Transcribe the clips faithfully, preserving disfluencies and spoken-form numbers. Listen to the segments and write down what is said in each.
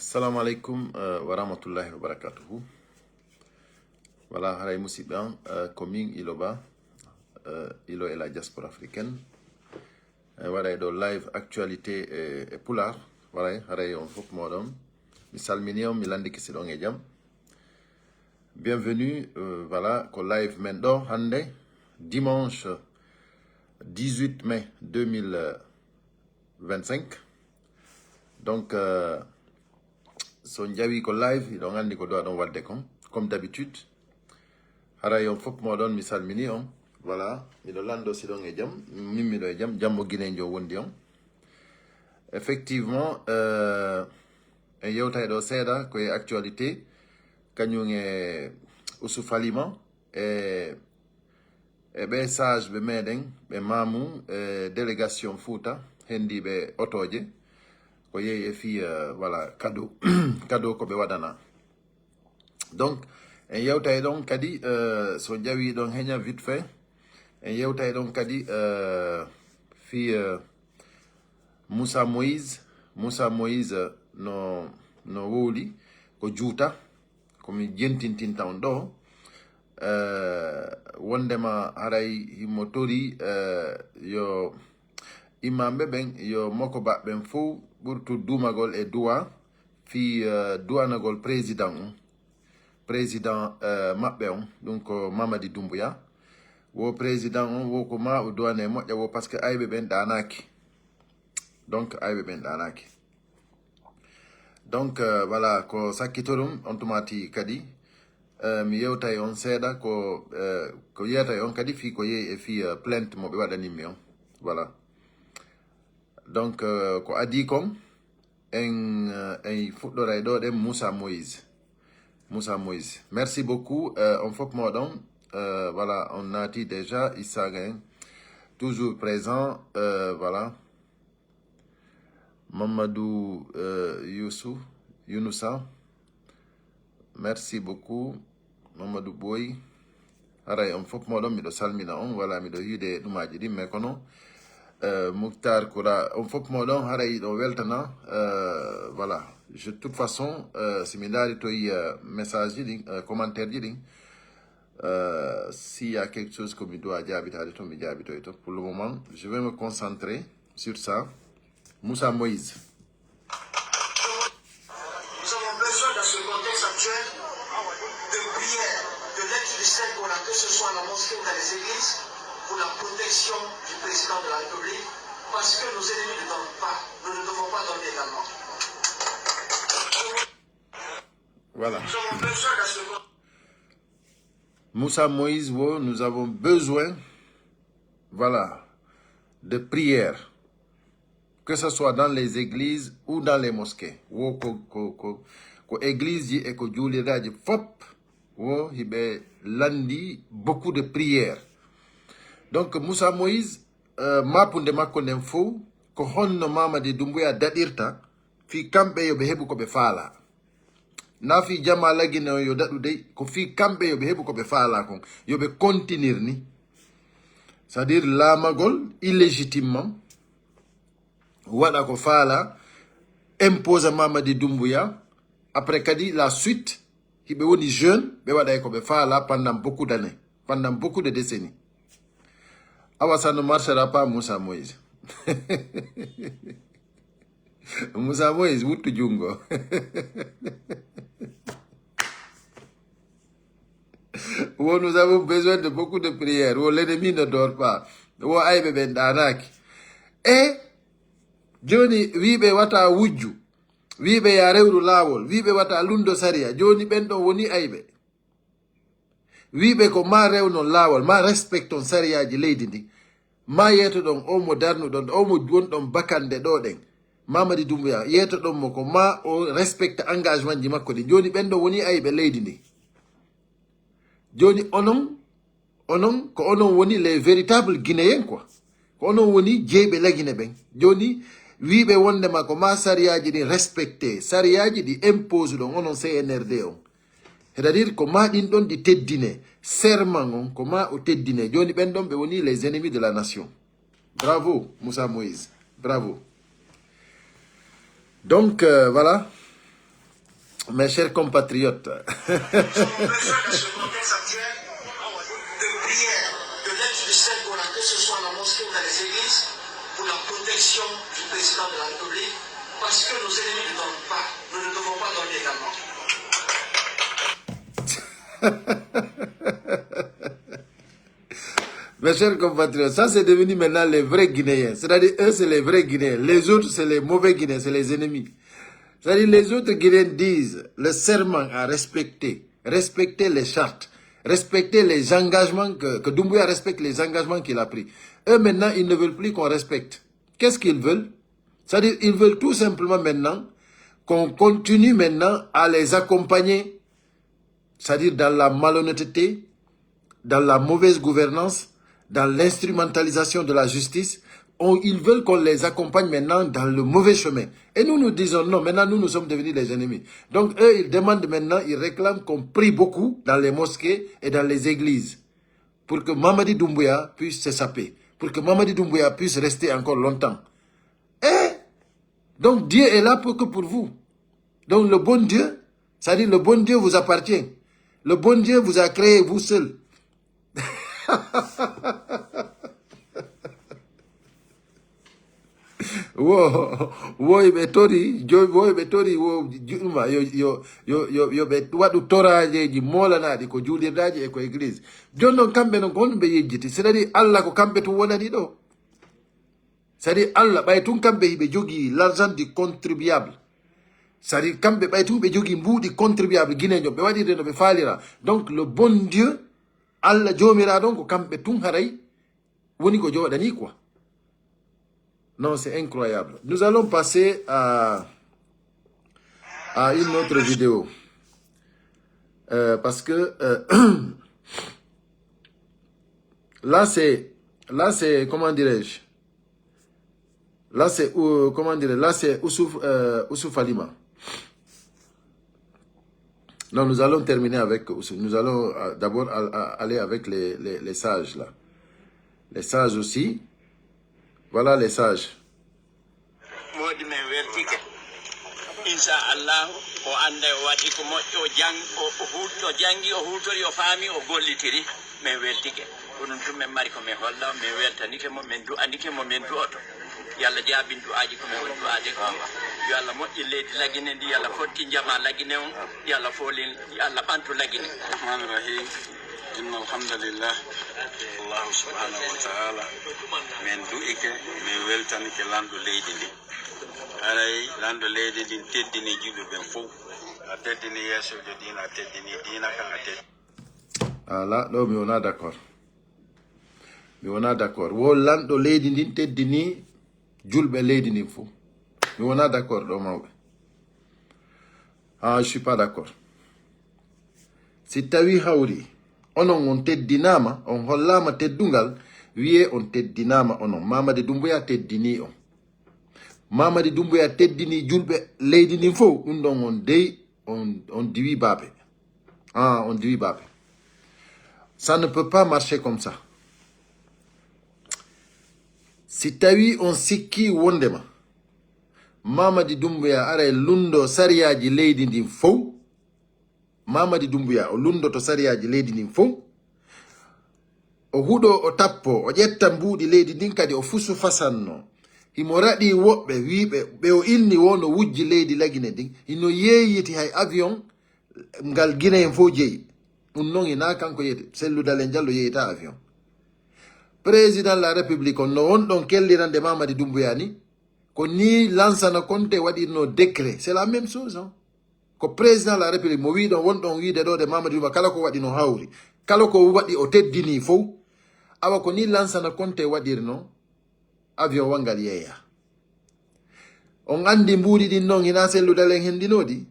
Assalamu alaikum, euh, wa rahmatullahi wa barakatuhu. Voilà, haray musidɓe am, euh, ko min Ilo Ba, euh, Ilo et la diaspora africaine. E waɗay ɗo live actualité e, e Pulaar. Waɗay, haray on fof moɗon. Mi salmini on, mi landike si ɗon e jam. Bienvenue, euh, voilà, ko live men ɗo hannde, dimanche dix-huit mai deux mille vingt-cinq. Donc, euh, so on jawi ko live, hiɗon anndi ko ɗo aɗon waɗde kon, comme d'habitude. Haray on fof moɗon, mi salmini on. Voilà, miɗo lanndo si ɗon e jam, min miɗo e jam, jam mo Guinéen jo wondi on. Effectivement, euh, en yewtay ɗo seeɗa ko e actualité, kañum e Oussouf Alima, e, e ɓe sage ɓe meɗen, ɓe Mamou, e délégation Fouta, hendiiɓe otooje, ko yehi e fii, euh, voilà, cadeau, cadeau ko ɓe waɗana. Donc, en yewtay ɗon kadi, euh, so jawi ɗon heña vite fait, en yewtay ɗon kadi, euh, fii, euh, Moussa Moïse, Moussa Moïse, euh, no, no wowli, ko juuta, ko mi jentintinta on ɗo. Euh, wondema haray himo tori, euh, yo imamɓe ɓen, yo moko baɓɓen fof ɓurtu duumagol e duwa, fii, euh, duwanagol président on, président, euh, maɓɓe on, ɗum ko Mamadi Doumbouya. Wo président on, wo ko ma o duwane moƴƴa, wo parce que ayɓe ɓen ɗanaki. Donc, ayɓe ɓen ɗanaki. Donc, euh, voilà, ko sakkito ɗum, on tumati kadi, euh, mi yewtay on seeɗa, ko, euh, ko yewtay on kadi fii ko yehi e fii, euh, plainte mo ɓe waɗanimmi on. Voilà. Donc, euh, ko adii kon, en, euh, en fuɗɗoray ɗo ɗen Moussa Moïse. Moussa Moïse. Merci beaucoup. Euh, on fof moɗon. Euh, voilà, on naati déjà Issa Gayen. Toujours présent. Euh, voilà. Mamadou, euh, Youssou, Younoussa. Merci beaucoup. Mamadou Boy. Haray on fof moɗon, miɗo salmina on, wala miɗo yiide ɗumaji ɗin, mais kono, euh, Moutar Koura, on fof moɗon, haray ɗo weltana, euh, voilà. Je, de toute façon, euh, si mi ndaari toy, euh, message ji ɗin, euh, commentaire ji ɗin, euh, s'il y a quelque chose que mi dois jaabitaade toon, mi jaabitoy toon. Pour le moment, je vais me concentrer sur ça. Moussa Moïse. Nous avons besoin dans ce contexte actuel de prière, de l'aide du Saint-Coran, que ce soit à la mosquée ou dans les églises, pour la protection du président de la République, parce que nos ennemis ne donnent pas, nous ne devons pas donner également. Voilà. Nous avons besoin dans ce contexte. Moussa Moïse, wo, nous avons besoin, voilà, de prière, que ce soit dans les églises ou dans les mosquées. Wo ko, ko, ko, ko église ji e ko juuliraaji fop, wo hiɓe landi beaucoup de prière. Donc, Moussa Moïse, euh, mapunde makko nden fof, ko honno Mamadi Doumbouya daɗirta, fii kamɓe yo ɓe heɓu ko ɓe faala. Na fii jama lagine on yo daɗu dey, ko fii kamɓe yo ɓe heɓu ko ɓe faala kon, yo ɓe kontinir ni. C'est-à-dire laamagol illégitimement, waɗa ko faala, imposa Mamadi Doumbouya, après kadi la suite, hiɓe woni jeune, ɓe waɗay ko ɓe faala pendant beaucoup d'années, pendant beaucoup de décennies. Awa, ça ne marchera pas, Moussa Moïse. Moussa Moïse, wuttu junngo. Wo, nous avons besoin de beaucoup de prières. Wo, l'ennemi ne dort pas. Wo, ayɓe ɓen ɗaanaaki. E jooni wiiɓe wata wujju, wiiɓe ya rewru laawol, wiiɓe wata lundo sariya. Jooni ɓen ɗon woni ayɓe. Wiiɓe ko ma rewnon laawol, ma respecton sariyaaji leydi ndi. Ma yeetoɗon o mo darnuɗon, o mo wonɗon bakande ɗo ɗen. Mamadi Doumbouya, yeetoɗon mo ko ma o respecta engagement ji makko ɗi. Jooni ɓen ɗo woni ayɓe leydi ndi. Jooni onon, onon, ko onon woni les véritables Guinéens quoi. Ko onon woni jeyɓe lagine ɓen. Jooni wiiɓe wondema ko ma sariyaaji ɗin respecté, sariyaaji ɗi impose ɗon onon C N R D on. C'est-à-dire ko ma ɗin ɗon ɗi teddine, serment on ko ma o teddine. Jooni ɓen ɗon ɓe woni les ennemis de la nation. Bravo, Moussa Moïse. Bravo. Donc, euh, voilà. Mes chers compatriotes. Nous avons besoin dans ce contexte actuel de prière, de l'aide du Saint-Coran, que ce soit à la mosquée ou dans les églises, pour la protection du président de la République, parce que nos ennemis ne donnent pas. Nous ne devons pas donner également. Mes chers compatriotes, ça c'est devenu maintenant les vrais Guinéens. C'est-à-dire, eux, c'est les vrais Guinéens. Les autres, c'est les mauvais Guinéens, c'est les ennemis. C'est-à-dire, les autres Guinéens disent le serment à respecter, respecter les chartes, respecter les engagements que, que Doumbouya respecte, les engagements qu'il a pris. Eux, maintenant, ils ne veulent plus qu'on respecte. Qu'est-ce qu'ils veulent? C'est-à-dire, ils veulent tout simplement maintenant qu'on continue maintenant à les accompagner, c'est-à-dire dans la malhonnêteté, dans la mauvaise gouvernance, dans l'instrumentalisation de la justice. On, ils veulent qu'on les accompagne maintenant dans le mauvais chemin. Et nous, nous disons non, maintenant nous, nous sommes devenus les ennemis. Donc eux, ils demandent maintenant, ils réclament qu'on prie beaucoup dans les mosquées et dans les églises pour que Mamadi Doumbouya puisse s'échapper, pour que Mamadi Doumbouya puisse rester encore longtemps. Et donc Dieu est là pour que pour vous. Donc le bon Dieu, c'est-à-dire le bon Dieu vous appartient. Le bon Dieu vous a créé vous seul. Wo wo ɓe tori, jo wo ɓe tori wo juɗuma yo yo yo yo yo ɓe waɗu torajeji molanaɗi ko juulirdaji e ko église. Joni noon kamɓe noon ko honɗum ɓe yejjiti? C'est-à-dire Allah ko kamɓe tun wonani ɗo. C'est-à-dire Allah ɓay tun kamɓe hiɓe jogii l'argent du contribuable. C'est-à-dire kamɓe ɓay tun ɓe jogii mbuuɗi contribuable guinéjo ɓe waɗirde no ɓe faalira. Donc le bon Dieu, Allah joomiraɗo on ko kamɓe tun haray woni ko jooɗani quoi. Non, c'est incroyable. Nous allons passer à à une autre vidéo. Euh, parce que euh, là c'est là c'est comment dirais-je, là c'est euh, comment dirais, là c'est Oussouf euh, Oussouf Alima. Non, nous allons terminer avec Oussouf. Nous allons euh, d'abord al- a- aller avec les, les, les sages là. Les sages aussi. Voilà les sages. Moodi men weltike. Inchallahu, o anda o waɗi ko moƴƴo, o jang o o hu- o jangi, o hutori, o faami, o gollitiri. Men weltike. Ko ɗum tun men mari ko men holla, men weltanike mo, men du'anike mo, men du'oto. Yo Allah jaabin du'aaji ko men woni du'aade ko. Yo Allah moƴƴin leydi Lagine ndi, yo Allah fotti jama Lagine on, yo Allah foolin, yo Allah ɓantu Lagine. Rahmani Rahim. Inna alhamdulillah. Allahu subhanahu wa ta'ala. Men du'ike, men weltanike lanɗo leydi ndi. Haray lanɗo leydi ndin teddini julɓe ɓen fow. A teddini yeesojo diina, a teddini diina kan, a teddini. Ala ɗo mi wona d'accord. Mi wona d'accord. Wo lanɗo leydi ndin teddini julɓe leydi ndin fow. Mi wona d'accord ɗo mawɓe. Ah, je suis pas d'accord. Si tawi hawri onon on teddinama, on hollama teddungal, wiye on teddinama onon. Mamadi Doumbouya teddini on. Mamadi Doumbouya teddini julɓe leydi ndin fow. Ɗum ɗon on dey on, on diwi baape. Ah, on diwi baape. Ça ne peut pas marcher comme ça. Si tawi on sikki wondema Mamadi Doumbouya aray lundo sariyaji leydi ndin fow, Mamadi Doumbouya o lundoto sariyaji leydi ndin fow, o huɗo, o tappo, o ƴetta mbuuɗi leydi ndin, kadi o fusu fasanno. Himo raɗi woɓɓe wiiɓe ɓe o inni wo no wujji leydi Lagine ndin, hino yeeyiti hay avion ngal Guinéen fow jeyi. Ɗum non hina kanko yeyete, Cellou Dalein Diallo yeyata avion. Président la République on no wonɗon kellirande Mamadi Doumbouya ni, ko ni Lansana Conté waɗirno décret. C'est la même chose, hein. Ko président la République mo wiɗon wonɗon wiide ɗo de Mamadi Doumbouya kala ko waɗi no hawri. Kala ko waɗi o teddini fow. Awa ko ni Lansana Conté waɗirno avion wal ngal yeeya. On andi mbuuɗi ɗin non hina Cellou Dalein hendinodi.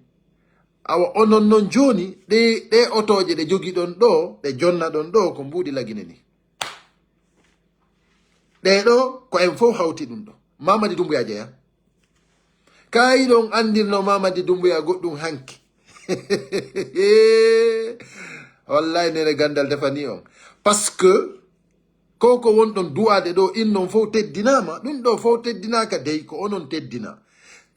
Awa onon non joni ɗe ɗe otoje ɗe jogiɗon ɗo, ɗe jonnaɗon ɗo ko mbuuɗi Lagine ni. Ɗe ɗo ko en fow hawti ɗum ɗo. Mamadi Doumbouya jeya. Kayi ɗon andirno Mamadi Doumbouya goɗɗum hanki. Wallahi nene gandal defani on. Parce que ko ko wonɗon du'ade ɗo innon fow teddinama, ɗum ɗo fow teddinaka dey ko onon teddina.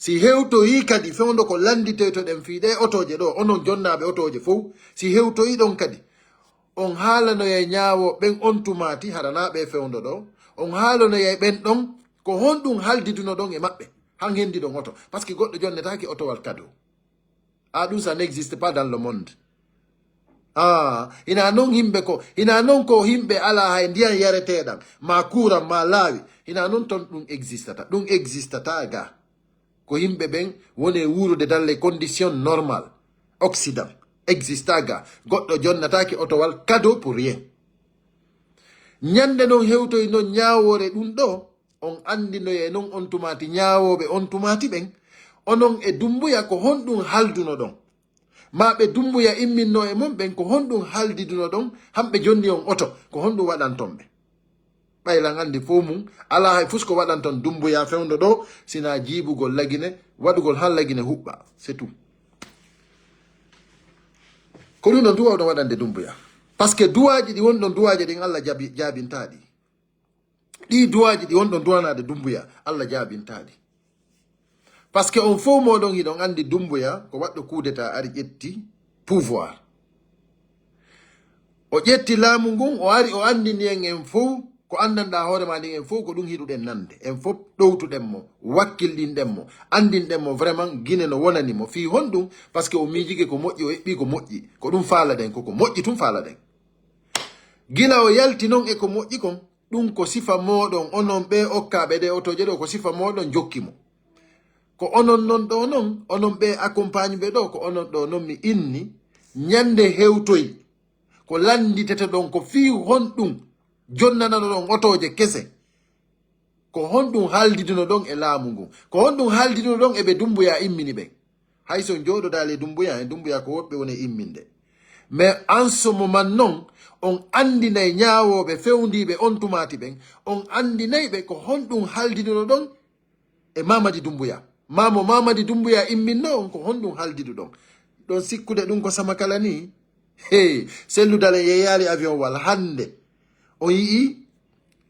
Si hewtoyii kadi fewndo ko lannditoytoɗen fii ɗee otooje ɗoo, onon jonnaaɓe otooje fow, si hewtoyii ɗon kadi, on haalanoyay ñaawooɓe ɓen on tumaati, hara naa ɓe fewndo ɗoo, on haalanoyay ɓen ɗon ko honɗun haldidunoɗon e maɓɓe, han hendiɗon oto. Parce que goɗɗo jonnetaake otowal kado. Ah, ɗun, ça n'existe pas dans le monde. Ah, hinaa non yimɓe ko, hinaa non ko yimɓe alaa hay ndiyan yareteeɗan, maa kuuran, maa laawi. Hinaa non ton ɗun existata. Ɗun existataa ga. Ko yimɓe ɓen woni e wuurude dans les conditions normales. Occident exista ga. Goɗɗo jonnataake otowal cadeau pour rien. Ñande non hewtoyi non ñaawoore ɗun ɗoo, on anndinoyay non on tumaati ñaawooɓe on tumaati ɓen, onon e Dumbuya ko honɗun haldunoɗon? Maa ɓe Dumbuya imminnoo e mon ɓen ko honɗun haldidunoɗon? Hamɓe jonni on oto, ko honɗun waɗanton ɓe? Ɓay lan anndi fow mun, alaa hay fus ko waɗanton Dumbuya fewndo ɗoo, sinaa jiibugol Lagine, waɗugol han Lagine huɓɓa, c'est tout. Ko ɗun ɗon duwaa ɗon waɗande Dumbuya. Parce que duwaaji ɗi woni ɗon, duwaaji ɗin Alla jaabi-, jaabintaa ɗi. Ɗii duwaaji ɗi woni ɗon duwanaade Dumbuya, Alla jaabintaa ɗi. Parce que on fow mooɗon hiɗon anndi Dumbuya ko waɗɗo coup d'état ari ƴetti pouvoir. O ƴetti laamu ngun, o ari o anndini en, en fow, ko anndanɗaa hoore maa ndin, en fow ko ɗun hiɗuɗen nande. En fow ɗowtuɗen mo, wakkilɗinɗen mo, anndinɗen mo vraiment Gine no wonani mo. Fii honɗun? Parce que o miijike ko moƴƴi, o eɓɓii ko moƴƴi. Ko ɗun faalaɗen, ko ko moƴƴi tun faalaɗen. Gila o yalti non e ko moƴƴi kon, ɗun ko sifa mooɗon, onon ɓee okkaaɓe ɗee otooje ɗoo, ko sifa mooɗon jokki mo. Ko onon non ɗoo non, onon ɓee accompagne ɓe ɗoo, ko onon ɗoo non mi inni, ñande hewtoyi, ko lannditete ɗon ko fii honɗun jonnananoɗon otooje kese. Ko honɗun haaldidunoɗon e laamu ngun? Ko honɗun haaldidunoɗon e ɓe Dumbuya immini ɓen? Hay so on jooɗodaali e Dumbuya, e Dumbuya ko woɓɓe woni e imminde. Mais en ce moment non, on anndinay ñaawooɓe fewndiiɓe on tumaati ɓen, on anndinay ɓe ko honɗun haaldidunoɗon e Mamadi Dumbuya. Maa mo Mamadi Dumbuya imminnoo on, ko honɗun haaldiduɗon? Ɗon sikkude ɗun ko Samakala nii? Hey, Sellu Dalen yeeyaali avion wal hannde. On yi'ii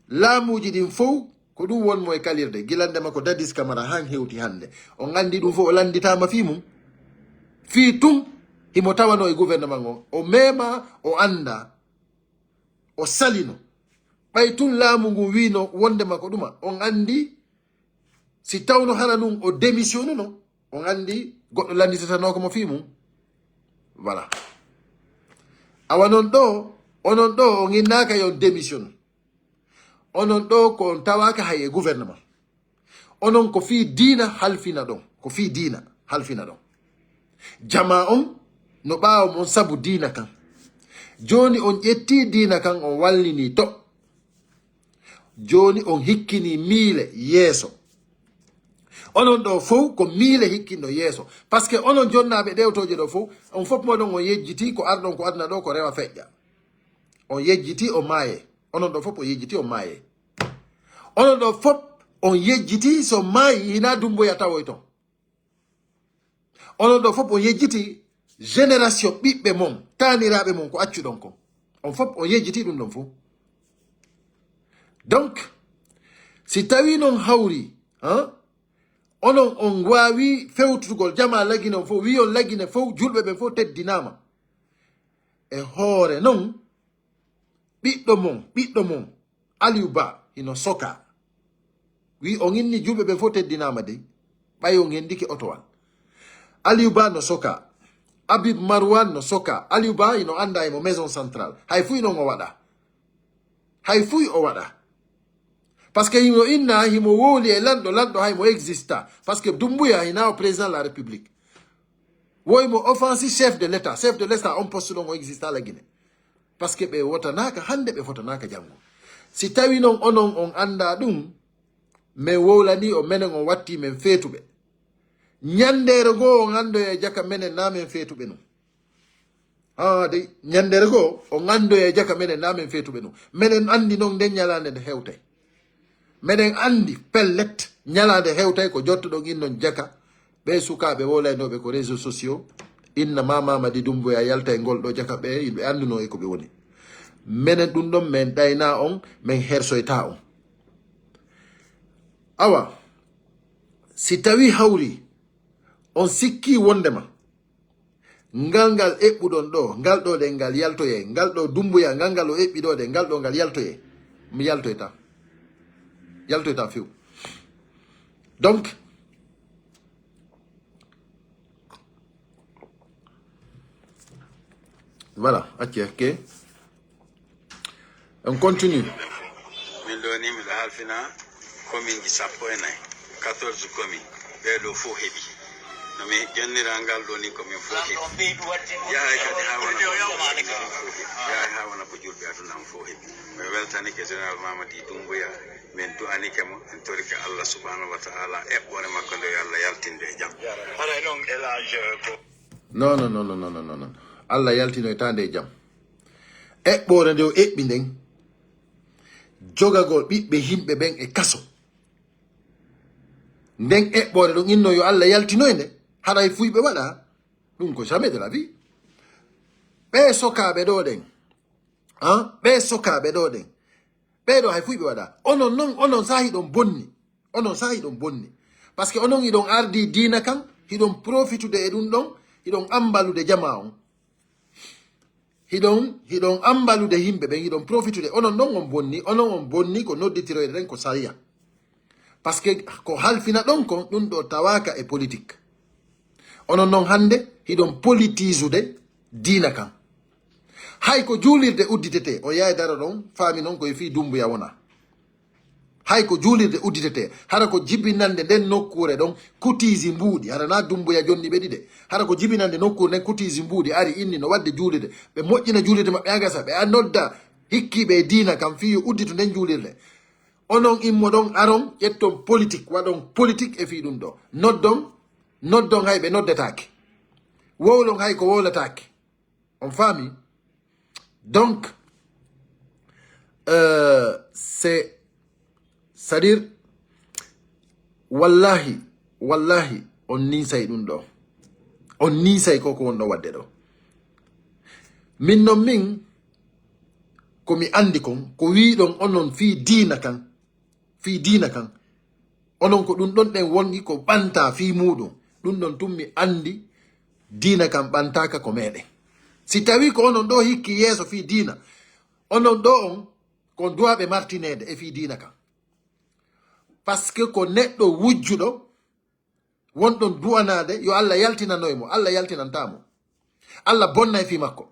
laamuuji ɗin fow, ko ɗun won mo e kalirde, gilande ma ko Dadis Kamara han hewti hannde. On anndi ɗun fow o lannditaama fii mun. Fii tun, himo tawanoo e gouvernement on. O meemaa, o anndaa. O salino. Ɓay tun laamu ngun wiino wonde ma ko ɗuma. On anndi, si tawno hara nun o démissionnuno, on anndi goɗɗo lannditatanoo ko mo fii mun. Voilà. Awa non ɗoo, onon ɗoo on innaaka yo on démissionnu. Onon ɗoo ko on tawaaka hay e gouvernement. Onon ko fii diina halfinaɗon, ko fii diina halfinaɗon. Jamaa on no ɓaawo mon sabu diina kan. Jooni on ƴettii diina kan on wallinii to. Jooni on hikkinii miile yeeso. Onon ɗoo fow ko miile hikkinɗon yeeso. Parce que onon jonnaaɓe ɗewtooje ɗoo fow, on fow mooɗon on yejjitii ko arɗon ko aduna ɗoo ko rewa feƴƴa. On yejjitii on maayee. Onon ɗoo fow on yejjitii on maayee. Onon ɗoo fow on yejjitii so maayi hinaa Dumbuya tawoy ton. Onon ɗoo fow on yejjitii génération ɓiɓɓe mon, taaniraaɓe mon ko accuɗon kon. On fow on yejjitii ɗun ɗon fow. Donc, si tawii non hawri, hein, onon on waawi fewtutugol jamaa Lagine on fow, wi'on Lagine fow, julɓe ɓen fow teddinaama. E hoore non, ɓiɗɗo mon, ɓiɗɗo mon, Aliou Ba, hino sokaa. Wi on inni julɓe ɓen fow teddinaama dey. Ɓay on hendike otowal. Aliou Ba no sokaa. Habib Marwan no sokaa. Aliou Ba hino anndaa himo Maison Centrale. Hay fuy non o waɗaa. Hay fuy o waɗaa. Parce que himo inna, himo wowli e lanɗo, lanɗo hay mo exista. Parce que Dumbuya hinaa o président de la République. Woy mo offensi chef de l'État. Chef de l'État on poste ɗon o exista la Guinée. Parce que ɓe wotanaaka hannde, ɓe fotanaaka janngo. Si tawi non onon on anndaa ɗun, men wowlanii o, menen on wattii men feetuɓe. Ñanndeere goo on anndoya e jaka menen naa men feetuɓe nun. Haa dey, ñanndeere goo on anndoya e jaka menen naa men feetuɓe nun. Menen anndi non nden ñalaande nde hewtay. Menen anndi pellet ñalaande hewtay ko jottoɗon innon jaka. Ɓee sukaaɓe wowlaynooɓe ko réseaux sociaux, inna ma Mamadi Dumbuya yalta e ngol ɗoo jaka ɓe, yimɓe annduno e ko ɓe woni. Menen ɗun ɗon men ɗaynaa on, men hersoytaa on. Awa, si tawii hawri, On sikki wondema ngal ngal eɓɓuɗon ɗo, ngal ɗo ɗen ngal yaltoyay, ngal ɗo Dumbuya, ngal ngal o eɓɓi ɗo ɗen, ngal ɗo ngal yaltoyay. Mi yaltoyta. Yaltoyta few. Donc, voilà, acce, ok. On continue. Min ɗo ni miɗo halfina kominji sappo e nayi, quatorze commune. Ɓee ɗo fof heɓi. No mi jonnira ngal ɗo ni ko min fof heɓi. Yahay kadi ha wona ko julɓe aduna am fof heɓi. Mi weltanike Général Mamadi Doumbouya. Min du'anike mo, en torike Allah subhanahu wa ta'ala eɓɓore makko nde yo Allah yaltin nde e jam. Haray noon, Elage, ko. Non, non, non, non, non, non, non, non. Allah yaltinoyta nde e jam. Eɓɓore nde o eɓɓi nden, jogagol ɓiɓɓe yimɓe ɓen e kaso. Nden eɓɓore ɗon inno yo Allah yaltinoy nde, haray fuy ɓe waɗa. Ɗum ko jamais de la vie. Ɓe sokaaɓe ɗo ɗen, ah, ɓe sokaaɓe ɗo ɗen, ɓee ɗo hay fuy ɓe waɗa. Onon non, onon sa hiɗon bonni. Onon sa hiɗon bonni. Parce que onon hiɗon ardi diina kan, hiɗon profitude e ɗum ɗon, hiɗon ambalude jama on. Hiɗon, hiɗon ambalude yimɓe ɓen, hiɗon profitude. Onon non on bonni, onon on bonni ko nodditiroyɗen ko sariya. Parce que ko halfina ɗon kon, ɗum ɗo tawaka e politique. Onon non hande, hiɗon politisude diina kan. Hay ko juulirde udditete, o yahay daro ɗon, faami non ko e fii Dumbuya wona. Hay ko juulirde udditete, hara ko jibinande nden nokkuure ɗon kutiiji mbuuɗi, hara na Dumbuya jonni ɓe ɗiɗe. Hara ko jibinande nokkuure nden kutiiji mbuuɗi ari inni no wadde juulirde. Ɓe moƴƴina juulirde maɓɓe a gasa, ɓe a nodda hikkiiɓe e diina kan fii yo udditu nden juulirde. Onon immo ɗon aron, ƴetton politique, waɗon politique e fii ɗum ɗo. Noddon, noddon hay ɓe noddetaake. Wowlon hay ko wowlataake. On faami? Donc, euh, c'est, c'est-à-dire, wallahi, wallahi, on ninsay ɗum ɗo. On ninsay ko ko wonɗo wadde ɗo. Min non min, ko mi andi kon, ko wiɗon onon fii diina kan, fii diina kan. Onon ko ɗum ɗon ɗen wongi ko ɓanta fii muɗum. Ɗum ɗon tun mi andi diina kan ɓantaka ko meɗen. Si tawi ko onon ɗo hikki yeeso fii diina, onon ɗo on ko duwaɓe martineede e fii diina kan. Parce que ko neɗɗo wujjuɗo wonɗon du'anaade yo Allah yaltinanoy mo, Allah yaltinanta mo. Allah bonnay fii makko.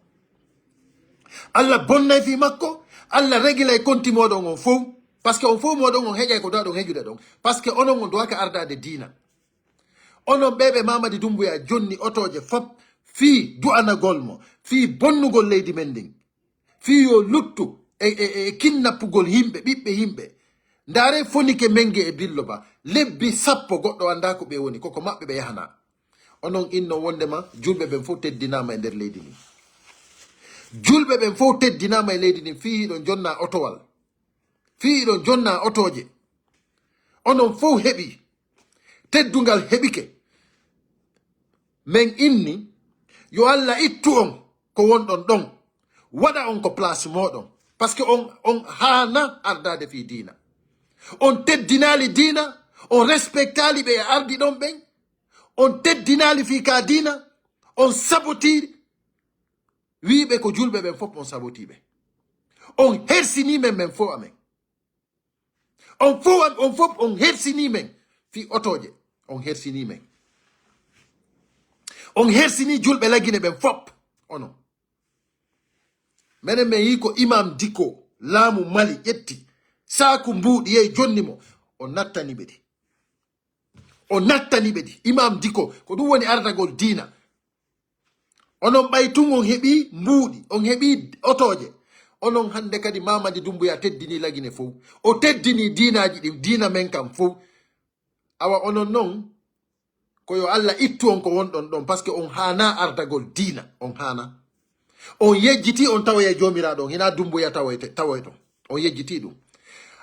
Allah bonnay fii makko, Allah regilay konti mooɗon on fow. Parce que on fow mooɗon on heƴay ko duwaɗon heƴude ɗon. Parce que onon on duwaka ardaade diina. Onon ɓe ɓe Mamadi Dumbuya jonni otooje fop fii du'anagol mo, fii bonnugol leydi men ndin. Fii yo luttu e, e, e kinnappugol yimɓe, ɓiɓɓe yimɓe. Ndaare Fonike Menge e Billo Ba, lebbi sappo goɗɗo anndaa ko ɓe woni, koko maɓɓe ɓe yahanaa. Onon inno wondema julɓe ɓen fof teddinaama e nder leydi ndin. Julɓe ɓen fof teddinaama e leydi ndin, fii hiɗon jonna otowal. Fii hiɗon jonna otooje. Onon fof heɓi. Teddungal heɓike. Men inni, yo Allah ittu on ko wonɗon ɗon, waɗa on ko place mooɗon. Parce que on, on haana ardaade fii diina. On teddinaali diina, on respectaali ɓe e ardi ɗon ɓen, on teddinaali fii ka diina, on sabotiri wiiɓe ko julɓe ɓen fof on sabotiiɓe. On hersinii men, men fof amen. On fof, on fof on hersinii men fii otooje. On hersinii men. On hersinii julɓe Lagine ɓen fof. Onon. Menen men yii ko Imam Diko, laamu Mali ƴetti saaku mbuuɗi yehi jonni mo. O nattani ɓe ɗi. O nattani ɓe ɗi. Imam Diko, ko ɗum woni ardagol diina. Onon ɓay tun on heɓii mbuuɗi, on heɓii otooje. Onon hannde kadi Mamadi Dumbuya teddinii Lagine fow. O teddinii diinaaji ɗin, diina men kan fow. Awa onon non, ko yo Allah ittu on ko wonɗon ɗon, parce que on haana ardagol diina, on haana. On yejjitii on tawoya Joomiraaɗo on, hinaa Dumbuya tawoyte, tawoyton. On yejjitii ɗum.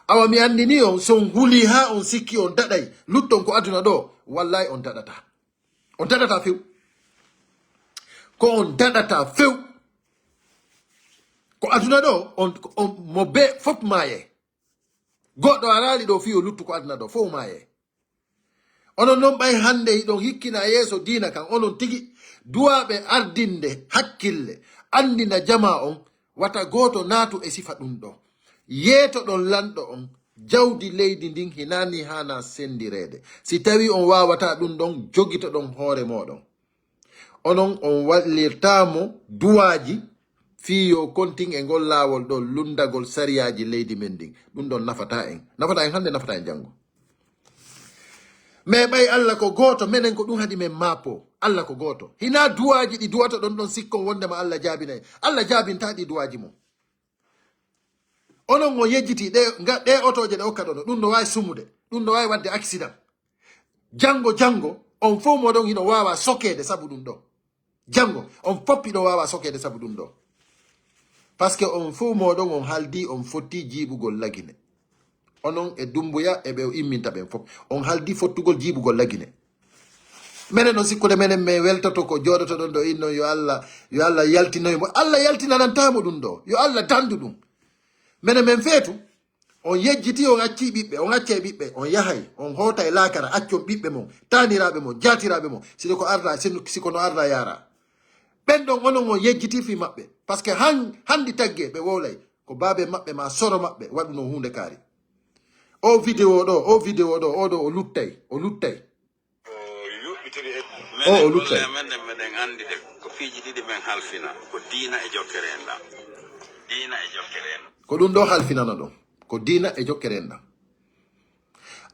Awa mi anndinii on, so on hulii haa on sikki on daɗay, lutton ko aduna ɗo, wallahi on daɗataa. On daɗataa few. Ko on daɗataa few. Ko aduna ɗo, on, on mo be fof maayay. Goɗɗo araali ɗo fii o luttu ko aduna ɗo, fof maayay. Onon non ɓay hannde hiɗon hikkina yeeso diina kan, onon tigi duwaaɓe ardinde hakkille, anndina jamaa on, wata gooto naatu e sifa ɗum ɗo. Yeetoɗon lanɗo on, jawdi leydi ndin hinaa ni haana senndireede. Si tawii on waawataa ɗum ɗon, jogitoɗon hoore mooɗon. Onon on wallirtaa mo duwaaji fii yo kontin e ngol laawol ɗo lunndagol sariyaaji leydi men ndin. Ɗum ɗon nafataa en. Nafataa en hannde, nafataa en janngo. Mais ɓay Alla ko gooto, menen ko ɗum haɗi men maapo. Alla ko gooto. Hinaa duwaaji ɗi duwatoɗon ɗon sikkon wonndema Alla jaabinay. Alla jaabintaa ɗi duwaaji mon. Onon on yejjiti ɗe, nga, ɗe otooje ɗe okkaɗon ɗo, ɗum no waawi sumude, ɗum no waawi waɗde accident. Janngo, janngo, on fof moɗon hino waawa sokeede sabu ɗum ɗo. Janngo, on fof hiɗon waawa sokeede sabu ɗum ɗo. Parce que on fof moɗon on haldi on fotti jiiɓugol Lagine. Onon e Dumbuya e ɓe o imminta ɓen fof. On haldi fottugol jiiɓugol Lagine. Menen on sikkude menen men weltoto ko jooɗotoɗon ɗo innon yo Alla, yo Alla yaltinoy mo. Alla yaltinanantaa mo ɗum ɗo. Yo Alla dandu ɗum. Menen men feetu, on yejjiti, on acci ɓiɓɓe, on accay ɓiɓɓe, on yahay, on hootay laakara, accon ɓiɓɓe mon, taaniraaɓe mon, jaatiraaɓe mon, siko ko arda, sino, siko no arda yaara. Ɓen ɗon onon on yejjiti fii maɓɓe. Parce que han, handi tagge ɓe wowlay. Ko baabe maɓɓe maa soro maɓɓe waɗuno huunde kaari. O vidéo ɗo, o vidéo ɗo, o ɗo o luttay, o luttay. O yuɓɓitiri e O, o luttay. Golle men ɗen meɗen anndi de ko piiji ɗiɗi men halfina, ko diina e jokkere enɗan. Diina e jokkere enɗan. Ko ɗum ɗo halfinano ɗon. Ko diina e jokkere enɗan.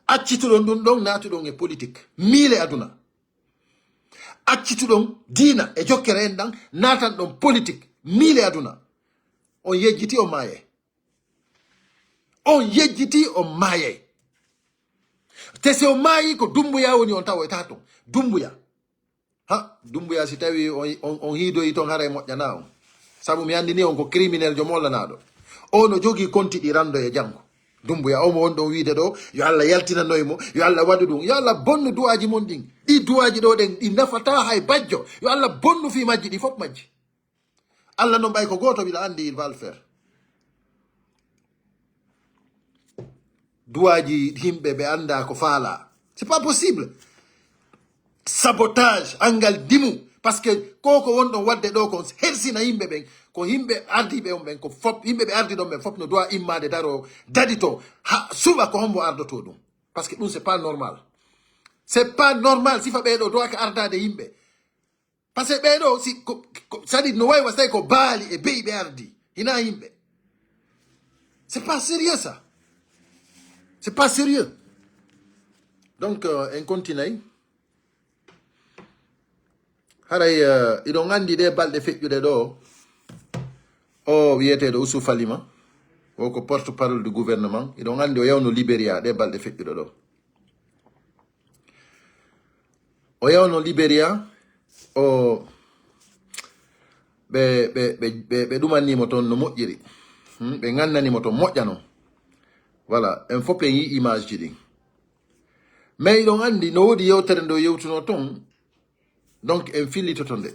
Accituɗon ɗum ɗon, naatuɗon e politique. Miile aduna. Accituɗon diina e jokkere enɗan, naatan ɗon politique. Miile aduna. On yejjiti, on maayay. On yejjiti, on maayay. Te si on maayi, ko Dumbuya woni on tawoyta ton. Dumbuya. Ha, Dumbuya, si tawi on, on, on hiidoyi ton, haray moƴƴana on. Sabu mi anndini on ko criminel jo mollanaaɗo. O no jogii konti ɗi rando e janngo. Dumbuya, o mo won ɗon wiide ɗo, yo Alla yaltinanoy mo, yo Alla waɗu ɗum, yo Alla bonnu duwaaji mon ɗin. Ɗi duwaaji ɗo ɗen, ɗi nafataa hay bajjo. Yo Alla bonnu fii majji, ɗi fof majji. Alla non ɓay ko gooto, mbiɗa anndi il va le faire. Duwaaji yimɓe ɓe anndaa ko faalaa. C'est pas possible. Sabotage, anngal dimu. Parce que ko ko wonɗon waɗde ɗo kon hersina yimɓe ɓen. Ko yimɓe ardiiɓe on ɓen, ko fop, yimɓe ɓe ardi ɗon ɓen fop no duwa immaade daro dadito ha suɓa ko hombo ardoto ɗum. Parce que ɗum c'est pas normal. C'est pas normal sifa ɓee ɗo duwaka ardaade yimɓe. Parce que ɓee ɗo, si, ko, ko, c'est-à-dire no wayi wa tawi ko baali e beyi ɓe ardi, hinaa yimɓe. C'est pas sérieux ça. C'est pas sérieux. Donc, euh, en continue. Haray, euh, iɗon anndi ɗe balɗe feƴƴuɗe ɗo, o wiyeteeɗo Oussouf Alima, o ko porte-parole du gouvernement, iɗon anndi o yawno Libéria ɗe balɗe feƴƴuɗe ɗo. O yawno Libéria, o, ɓe, ɓe, ɓe, ɓe, ɓe ɗumanni mo toon no moƴƴiri. Hmm, ɓe ngannani mo toon moƴƴa noon. Voilà, en fof en yii image ji ɗin. Mais iɗon anndi, no woodi yewtere nde o yewtuno toon, donc en fillitoto nde.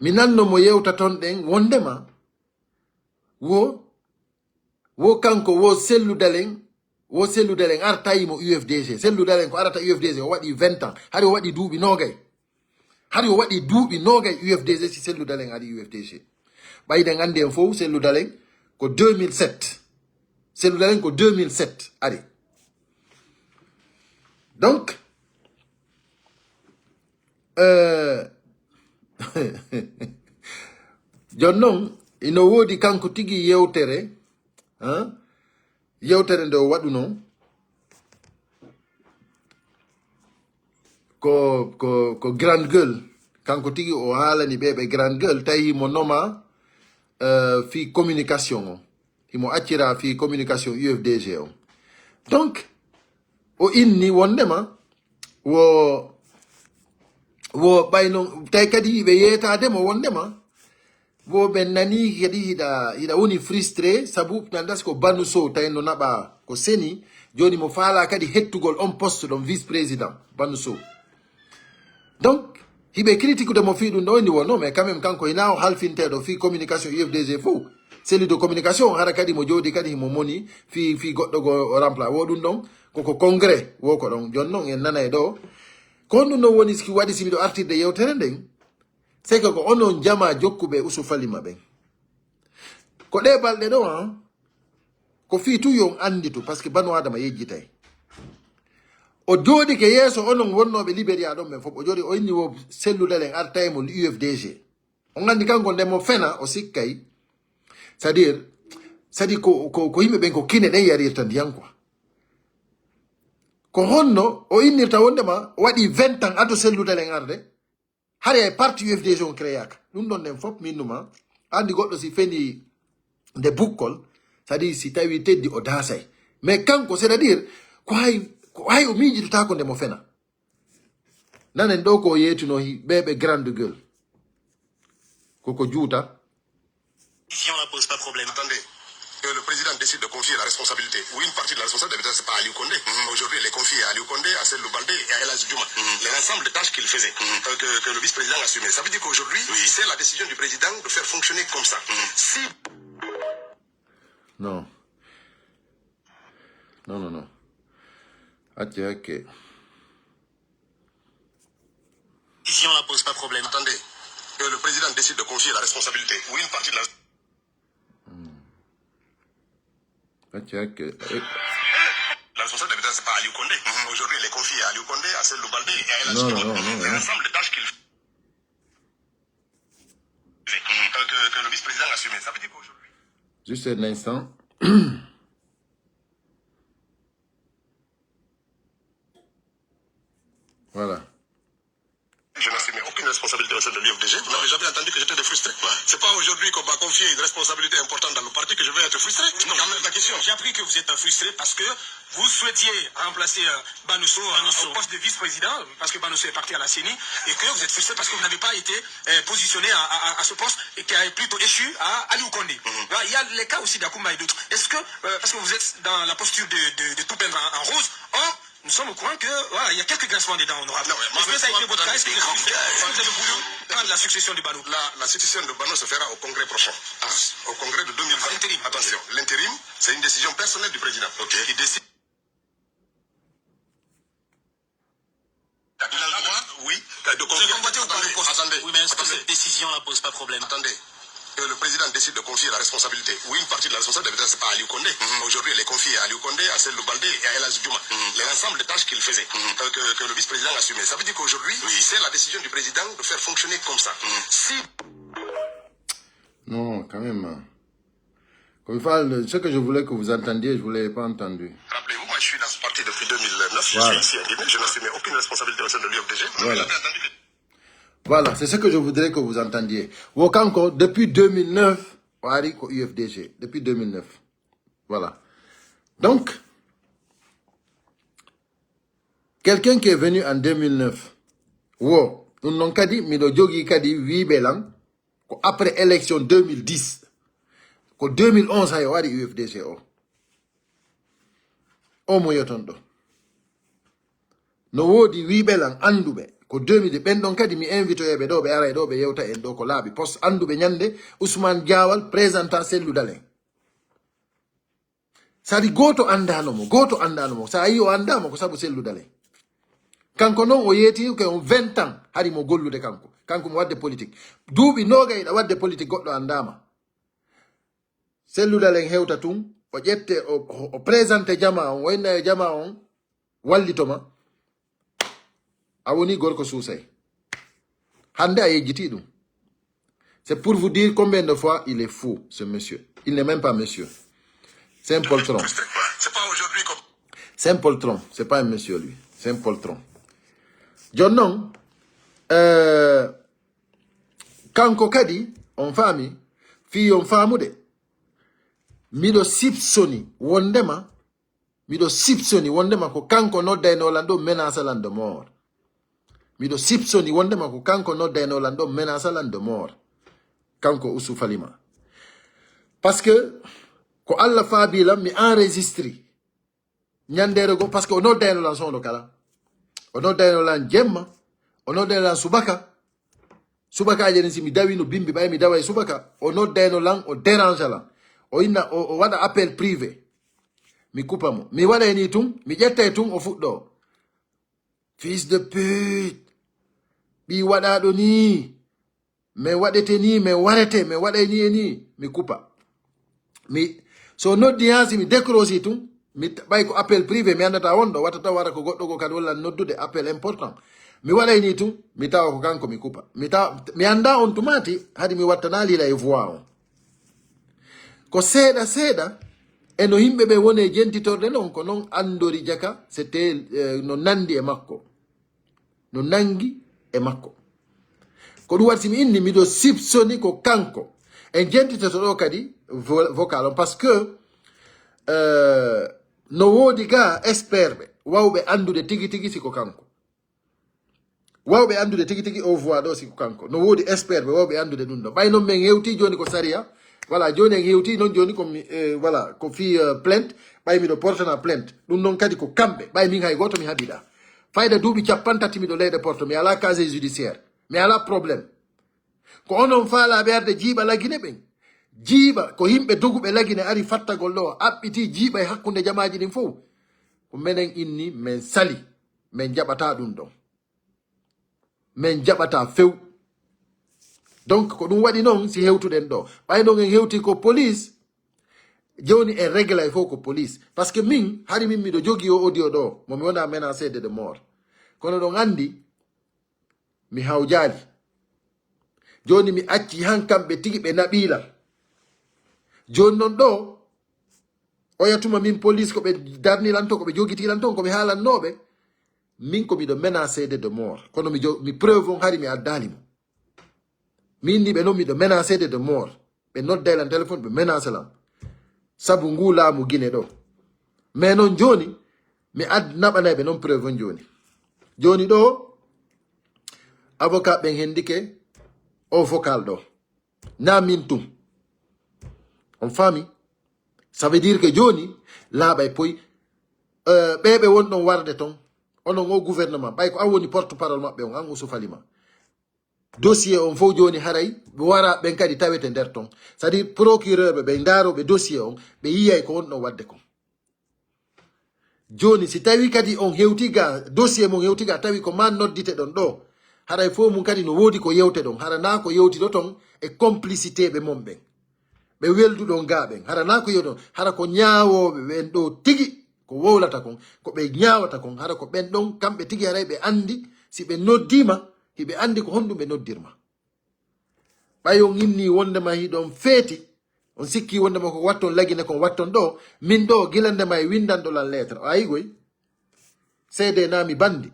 Mi nanno mo yewta toon ɗen, wondema wo, wo kanko, wo Cellou Dalein, wo Cellou Dalein artayi mo U F D G. Cellou Dalein ko arata U F D G, o waɗi vingt ans, hari o waɗi duuɓi noogay. Hari o waɗi duuɓi noogay U F D G, si Cellou Dalein ari U F D G. Ɓayden anndi en fof, Cellou Dalein ko deux mille sept. Cellou Dalein ko deux mille sept ari. Donc, euh, jooni noon, ino woodi kanko tigi yewtere, hein? Yewtere nde o waɗuno ko, ko, ko Grande Gueule. Kanko tigi o haalani ɓe, ɓe Grande Gueule, tawi himo noma, euh, fii communication o. Himo accira fii communication U F D G o. Donc, o inni wondema wo, wo ɓay non, tawi kadi ɓe yeetaade mo wondema wo ɓen nani kadi hiɗa, hiɗa woni frustré, sabu nandas ko Banu Sow tawi no naɓa ko seni, jooni mo faala kadi hettugol on poste ɗon vice-président Banu Sow. Donc, hiɓe critiqueude mo fii ɗum ɗo, ni wonno, mais quand même, kanko hina o halfinteeɗo fii communication U F D G fof. Cellule de communication, hara kadi mo jooɗi kadi mo moni fi fi goɗɗo go o rempla wo ɗum ɗon koko congrès wo ko ɗon jon noon en nanay ɗo. Ko honɗum ɗon woni si waɗi si miɗo artirde yewtere nden? C'est que ko onon jama jokkuɓe Usu Falima ɓen. Ko ɗe balɗe ɗo an ko fii tu yon anditu parce que banu adama yejjitay. O jooɗike yeeso onon wonnooɓe Liberia ɗon ɓen fof o jooɗi o inni wo selludalen artay mo U F D G. On anndi kanko nde mo fena o sikkay. C'est-à-dire c'est-à-dire ko ko ko yimɓe ɓen ko kine ɗen yarirta ndiyan quoi. Ko honno o innirta wondema o waɗi vingt ans ado selludalen arde? Hari ay parti U F D G on créyaka ɗum ɗon nden fof minnuma. Anndi goɗɗo si feni nde bukkol c'est-à-dire si tawi teddi o daasay. Mais kanko c'est-à-dire ko hay ko hay o miijitotako nde mo fena. Nanen ɗo ko o yeetino hi ɓe ɓe grande gueule koko juuta. Décision la pose pas problème. Attendez. Que le président décide de confier la responsabilité, ou une partie de la responsabilité, c'est pas à Aliou Condé. Mhm. Aujourd'hui, elle est confiée à Aliou Condé, à Cellou Baldé et à El Hadj Djouma. Mhm. L'ensemble des tâches qu'il faisait. Mhm. Que, que, que le vice-président assumait. Ça veut dire qu'aujourd'hui, oui, c'est la décision du président de faire fonctionner comme ça. Mhm. Si. Non. Non, non, non. Acce hakke. Décision la pose pas problème. Attendez. Que le président décide de confier la responsabilité, ou une partie de la. Acce hakke. Eh, La responsabilité, c'est pas Aliou Condé. Aujourd'hui, elle est confiée à Aliou Condé, à Cellou Baldé et à El Hadj Non, Djouma. non, non, non, Mais non. L'ensemble des tâches qu'il fait. Que, que, que le vice-président assume. Ça veut dire qu'aujourd'hui. Juste un instant. Voilà. Je n'assume aucune responsabilité au sein de l'U F D G. Vous n'avez jamais entendu que j'étais frustré. C'est pas aujourd'hui qu'on m'a confié une responsabilité importante dans le parti que je vais être frustré. Non, mais la question. J'ai appris que vous êtes frustré parce que vous souhaitiez remplacer euh, Banosso euh, au poste de vice-président, parce que Banosso est parti à la C E N I, et que vous êtes frustré parce que vous n'avez pas été euh, positionné à, à- à ce poste et qui a plutôt échu à Aliou Condé. Là, il y a les cas aussi d'Akouma et d'autres. Est-ce que, euh, parce que vous êtes dans la posture de, de- de tout peindre en, en rose, or, nous sommes au courant que voilà, il y a quelques grincements des dents honorables. Non, mais moi, Est-ce que ça a moi, été votre cas? Est-ce que vous êtes frustré? Est-ce que vous avez voulu prendre la succession de Bano? La, la succession de Bano se fera au congrès prochain. Au congrès de deux mille vingt. Intérim. Attention, l'intérim, c'est une décision personnelle du président. Qui décide. Il a le droit, oui, de Vous avez convoité ou pas le Attendez, poste? attendez, Oui, mais est-ce que attendez. Cette décision la pose pas problème? Attendez. Que le président décide de confier la responsabilité, ou une partie de la responsabilité, c'est pas Aliou Condé. Aujourd'hui, elle est confiée à Aliou Condé, à Cellou Baldé et à El Hadj Djouma. L'ensemble des tâches qu'il faisait, que, que- que le vice-président assumait. Ça veut dire qu'aujourd'hui, c'est la décision du président de faire fonctionner comme ça. Si Non, quand même. Comme il fallait, ce que je voulais que vous entendiez, je ne vous l'avais pas entendu. Rappelez-vous, moi je suis dans ce parti depuis deux mille neuf, je Voilà. suis ici à Guinée, je n'assume aucune responsabilité au sein de l'U F D G. Vous Voilà. n'avez jamais entendu que Voilà, c'est ce que je voudrais que vous entendiez. Wo kanko, depuis deux mille neuf, o ari ko U F D G, depuis deux mille neuf. Voilà. Donc, quelqu'un qui est venu en deux mille neuf, wo, ɗum noon kadi, miɗo jogii kadi wiiɓe lan, ko après élection deux mille dix, ko deux mille onze hay o ari U F D G o. O mo yoton ɗo. No woodi wiiɓe lan annduɓe ko deux mille, ɓen ɗon kadi mi invitoyeɓe ɗo, ɓe aray ɗo, ɓe yewta en ɗo ko laaɓi pos annduɓe ñande Ousmane Diawal présenta Cellou Dalein. Sadi gooto anndaano mo, gooto anndaano mo. So a yii o anndaama ko sabu Cellou Dalein. Kanko noon o yeeti ko on vingt ans hari mo gollude kanko. Kanko mo waɗde politique. Duuɓi noogay ɗa waɗde politique goɗɗo anndaama. Cellou Dalein hewta tun, o ƴette, o, o, o présente jama on, o inna e jama on, wallito ma. A woni gorko suusay. Hannde a yejjiti ɗum. C'est pour vous dire combien de fois il est fou, ce monsieur. Il n'est même pas monsieur. C'est un poltron. C'est pas aujourd'hui comme C'est un poltron. C'est pas un monsieur, lui. C'est un poltron. Jooni noon, euh, kanko kadi, on faami, fii on faamude. Miɗo sipsoni wondema, miɗo sipsoni wondema ko kanko noddaynoo lan ɗo menace lan de mort. Miɗo sipsoni wondema ko kanko noddaynoo lan ɗo menace lan de mort. Kanko Ousou Falima. Parce que ko Allah faabi lan mi enregistre. Ñandeere goo, parce que o noddayno lan sondo kala. O noddayno lan jemma. O noddayno lan subaka. Subakaaji ɗin si mi dawi no bimbi ɓay mi dawa e subaka. O noddayno lan, o dérange lan. O inna, o, o waɗa appel privé. Mi kupa mo. Mi waɗay ni tun, mi ƴettay tun, o fuɗɗo. Fils de pute. Ɓii waɗaaɗo ni. Min waɗete ni, min warete, min waɗay ni e ni. Mi kupa. Mi, so noddi haa si mi décroche tun, mi t-, ɓay ko appel privé, mi anndataa on ɗo, watta taw wara ko goɗɗo goo kadi walla noddude appel important. Mi waɗay ni tun, mi tawa ko kanko, mi kupa. Mi tawa, mi anndaa on tumaati, hadi mi wattana lila e voix on. Ko seeɗa seeɗa, e no yimɓe ɓe woni e jentitorde non, ko non anndori Jaka, c'était, eh, no nanndi e makko. No nanndi e makko. Ko ɗum waɗi si mi inni, miɗo sipsoni ko kanko. En jentitoto ɗo kadi vo-, vocal on, parce que, eh, no woodi ga expert ɓe, wawɓe anndude tigi tigi si ko kanko. Wawɓe anndude tigi tigi o voix ɗo si ko kanko. No woodi expert ɓe wawɓe anndude ɗum ɗo. Ɓay non min hewti jooni ko sariya. Voilà, jooni en hewti non jooni ko mi, eh, voilà, ko fii, eh, plainte. Ɓay miɗo portana plainte. Ɗum non kadi ko kamɓe. Ɓay min hay gooto mi haɓida. Fayda duuɓi cappanɗe tati miɗo leyɗe Porto. Mi alaa casier judiciaire. Mi alaa problème. Ko onon faalaaɓe arde jiiɓa Lagine ɓen. Jiiɓa ko yimɓe doguɓe Lagine ari fattagol ɗo. Aɓɓiti jiiɓa e hakkunde jamaaji ɗin fow. Ko menen inni, men sali. Men jaɓataa ɗum ɗon. Men jaɓataa few. Donc, ko ɗum waɗi non si hewtuɗen ɗo. Ɓay non en hewti ko police, jooni en reglay fof ko police. Parce que min, hari min miɗo jogii o audio ɗo, mo mi wona menacé de, de mort. Kono ɗon anndi, mi hawjaali. Jooni mi acci han kamɓe tigi ɓe naɓii lan. Jooni non ɗo, oya tuma min police ko ɓe darni lan ton, ko ɓe jogiti lan ton, ko ɓe haalannooɓe. Min ko miɗo menacé de, de mort. Kono mi jo-, mi preuve on hari mi addaali mo. Min ni ɓe non miɗo menacé de, de mort. Ɓe nodday lan téléphone, ɓe menacé lan. Sabu ngu laamu Gine ɗo. Mais non jooni, mi ad-, naɓanay ɓe non preuve on jooni. Jooni ɗo, avocat ɓen hendike o vocal ɗo. Na min tun. On faami? Ça veut dire que jooni, laaɓay poy, euh, ɓe ɓe won ɗon warde ton. Onon o gouvernement, ɓay ko an woni porte-parole maɓɓe on, an Oussouf Alima. Dossier on fof jooni haray wara ɓen kadi tawete nder ton. C'est-à-dire procureur ɓe, ɓe ndaarooɓe dossier on, ɓe yiyay ko wonɗon waɗde kon. Jooni si tawi kadi on hewti ga, dossier mon hewti ga, tawi ko ma noddite ɗon ɗo, haray fof mum kadi no woodi ko yewte ɗon. Hara na ko yewti ɗo ton e complicité ɓe mon ɓen. Ɓe welduɗon ga ɓen. Hara na ko yewte ɗon. Hara ko ñaawooɓe ɓen ɗo tigi ko wowlata kon, ko ɓe ñaawata kon. Hara ko ɓen ɗon kamɓe tigi haray ɓe anndi si ɓe noddiima, hiɓe anndi ko honɗum ɓe noddirma. Ɓay on inni wondema hiɗon feeti, on sikki wondema ko watton Lagine kon watton ɗo, min ɗo gila ndema e windanɗo lan lettre. O ayi goy? C D na mi bandi.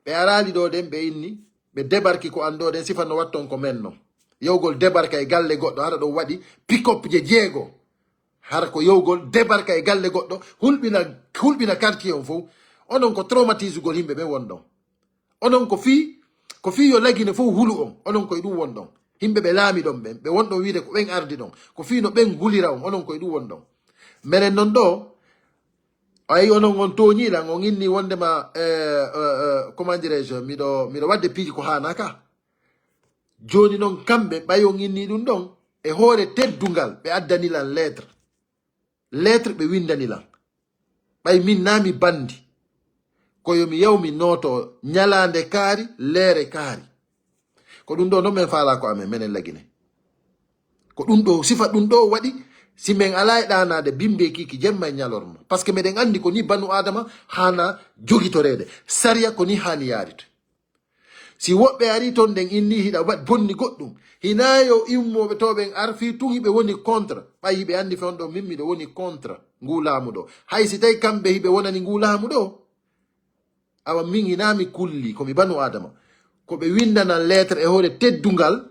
Ɓe araali ɗo ɗen, ɓe inni, ɓe débarki ko an ɗo ɗen, sifa no watton ko men non. Yewgol débarka e galle goɗɗo, hara ɗon waɗi pick-up je jeego. Hara ko yewgol débarka e galle goɗɗo, hulɓina, hulɓina quartier on fof. Onon ko traumatisugol yimɓe ɓen won ɗon. Onon ko fii, ko fii yo Lagine fof hulu on. Onon koye ɗum won ɗon. Yimɓe ɓe laami ɗon ɓen, ɓe won ɗon wiide ko ɓen ardi ɗon. Ko fii no ɓen hulira on, onon koye ɗum won ɗon. Meren non ɗo, ayi onon on tooñii lan, on inni wondema, eh, eh, eh, comment dirais-je, miɗo, miɗo waɗde piiji ko haanaa ka. Jooni non kamɓe, ɓay on inni ɗum ɗon, e hoore teddungal ɓe addani lan lettre. Lettre ɓe windani lan. Ɓay min na mi bandi. Ko yo mi yaw mi nooto ñalaande kaari, leere kaari. Ko ɗum ɗo non men faalaa ko amen, menen Lagine. Ko ɗum ɗo, sifa ɗum ɗo waɗi, si men alaa e ɗaanaade bimbe kiiki jemma e ñalorma. Parce que meɗen anndi ko ni banu Aadama haana jogitoreede. Sariya ko ni haani yaarite. Si woɓɓe ari ton ɗen inni hiɗa waɗ bonni goɗɗum, hinaa yo immooɓe to ɓen ar fii tun hiɓe woni contre. Ɓay hiɓe anndi fe on ɗo min miɗo woni contre nguu laamu ɗo. Hay si tawi kamɓe hiɓe wonani nguu laamu ɗo, awa min hinaa mi kulli, ko mi banu Aadama. Ko ɓe windanan lettre e hoore teddungal.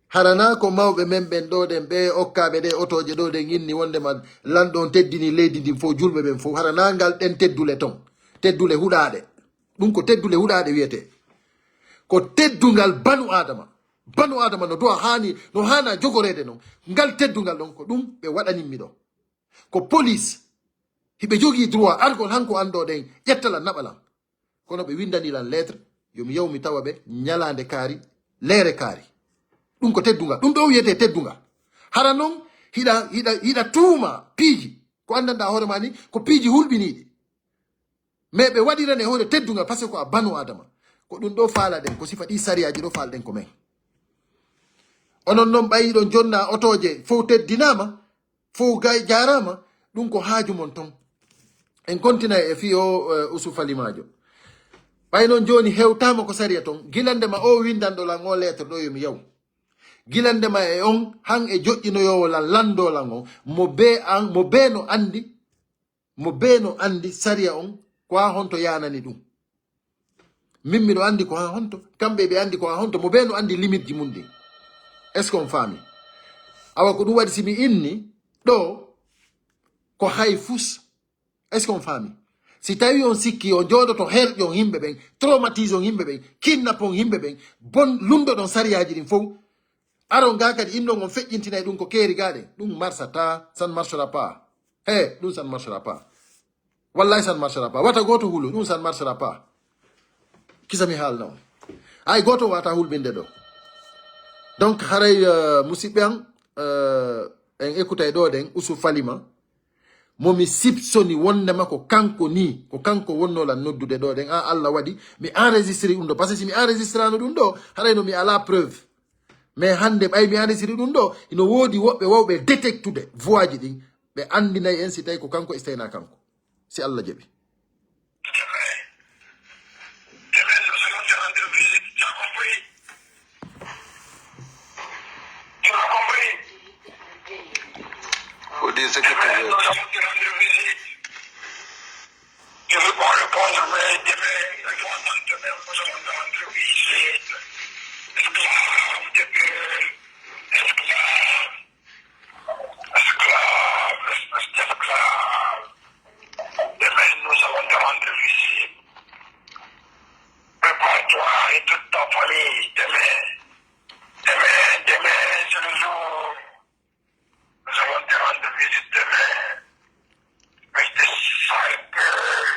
Hara na ko mawɓe men ɓen ɗo ɗen, ɓe okkaaɓe ɗe otooje ɗo ɗen inni wondema lanɗo on teddini leydi ndin fof, julɓe ɓen fof. Hara na ngal ɗen teddule ton, teddule huɗaaɗe. Ɗum ko teddule huɗaaɗe wiyetee. Ko teddungal banu Aadama. Banu Aadama no duwa haani, no haana jogoreede non. Ngal teddungal ɗon ko ɗum ɓe waɗanin mi ɗo. Ko police. Hiɓe jogii droit argol hanko anndo ɗen, ƴetta lan, naɓa lan. Kono ɓe windani lan lettre, yo mi yaw mi tawa ɓe ñalaande kaari, leere kaari. Ɗum ko teddungal. Ɗum ɗo wiyetee teddungal. Hara non, Hiɗa, hiɗa, hiɗa tuuma piiji ko anndanɗaa hoore maa ni, ko piiji hulɓiniiɗi. Mais ɓe waɗirani e hoore teddungal, parce que ko a banu Adama. Ko ɗum ɗo faalaɗen, ko sifa ɗi sariyaaji ɗo faalaɗen ko men. Onon noon ɓay hiɗon jonna otooje, fow teddinaama, fow gay jaaraama, ɗum ko haaju mon ton. En continue e fii o, eh, Usu Falimaajo. Ɓay noon jooni hewtaama ko sariya ton, gilande ma o windanɗo lan o lettre ɗo yo mi yaw. Gilande ma e on, han e joƴƴinoyoowo lan, lanndoo lan on, mo bee an, mo bee no anndi, mo bee no anndi sariya on, ko haa honto yaanani ɗum. Min miɗo anndi ko haa honto, kamɓe ɓe anndi ko haa honto, mo bee no anndi limite ji mum ɗin. Est-ce qu'on faami? Awa ko ɗum waɗi si mi inni ɗo ko hay fus. Est-ce qu'on faami? Si tawi on sikki, on jooɗoto herƴon yimɓe ɓen, traumatise on yimɓe ɓen, kidnap on yimɓe ɓen, bon lundoɗon sariyaaji ɗin fow. Aron ga kadi innon on feƴƴintinay ɗum ko keeri gaɗe. Ɗum marsata, ça ne marchera pas. He, ɗum ça ne marchera pas. Wallahi ça ne marchera pas. Wata gooto hulo, ɗum ça ne marchera pas. Kisa mi haalna on. Hay gooto wata hulɓinde ɗo. Donc haray, euh, musidɓe an, euh, en écoutay ɗo ɗen, Usu Falima. Mo mi sipsoni wondema ko kanko ni, ko kanko wonno lan noddude ɗo ɗen, an Allah waɗi, mi enregistré ɗum ɗo. Parce que si mi enregistrano ɗum ɗo, haray no mi ala preuve. Mais hannde ɓay mi enregistré ɗum ɗo, ino woodi woɓɓe wawɓe détectude voix ji ɗin, ɓe anndinay en si tawi ko kanko, si tawi na kanko. Si Allah jaɓi. Demain, nous allons te rendre visite. Tu as compris? Tu as compris? Faut dire ce que tu veux. Demain, nous allons te rendre visite. Je veux pas répondre, mais demain, demain, nous allons te rendre visite. Esclave de Dieu. Esclave. Esclave, espèce d'esclave. Demain, nous allons te rendre visite. Prépare-toi et toute ta famille. Demain, demain, demain, c'est le jour. Nous allons te rendre visite demain. Reste sale gueule.